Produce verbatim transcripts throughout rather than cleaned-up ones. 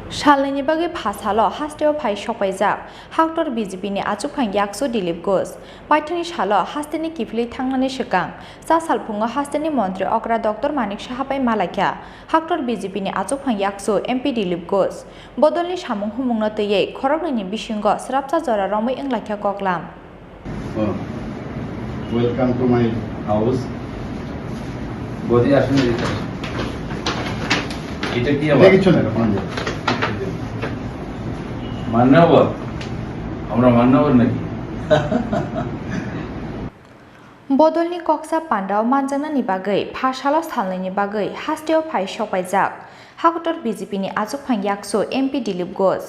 Salnwini bagwi pha salo hasteo phai sokpaijak haktor B J P ni achukphang yaksu Dilip Ghosh. Paithakni salo hasteni kiphilwi thangnani swkang cha salphungo hasteni montri okra Doctor Manik Saha bai malaikha haktor B J P ni achukphang yaksu M P Dilip Ghosh. Bodolni samung humungno twiwi khoroknwini bisingo swrapsa jora romwi wnglaikha koklam. Oh, welcome to my house. বৌদি, আসুন এদিকে। এটা কি আবার? এটা কিচ্ছু না, এটা পাঞ্জাবি। মান্নাওয়ার? আমরা মান্নাওয়ার নাকি? Bodolni koksa pandao manjaknani bagwi pha salo salnwini bagwi hasteo phai sokpaijak haktor B J P ni achukphang yaksu M P Dilip Ghosh.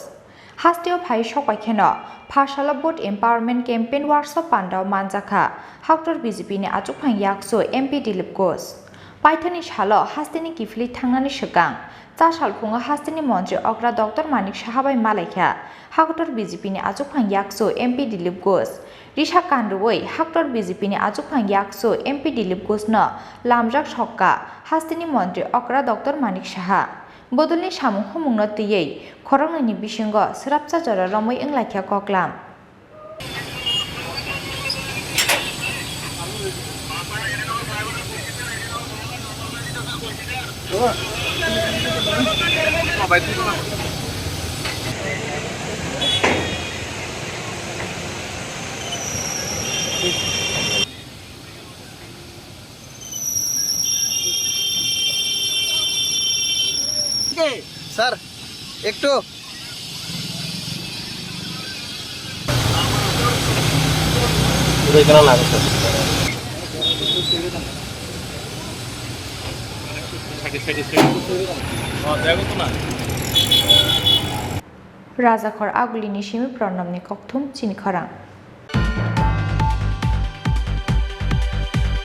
Hasteo phai sokpai kheno pha salo Vote Empowerment Campaign workshop pandao manjakha haktor B J P ni achukphang yaksu M P Dilip Ghosh. Paithakni salo hasteni kiphilwi thangnani swkang cha salphungo hasteni montri okra Doctor Manik Saha bai malaikha haktor B J P ni achukphang yaksu M P Dilip Ghosh. Risa kanrwui haktor B J P ni achukphang yaksu M P Dilip Ghoshno lamjak sokka hasteni montri okra Doctor Manik Saha. Bodolni samung humungno twiwi khoroknwini bisingo swrapsa jora romwi wnglaikha koklam. Sir, একটু। Rajakhor Agulini simi Pranamni kokthum chini khorang.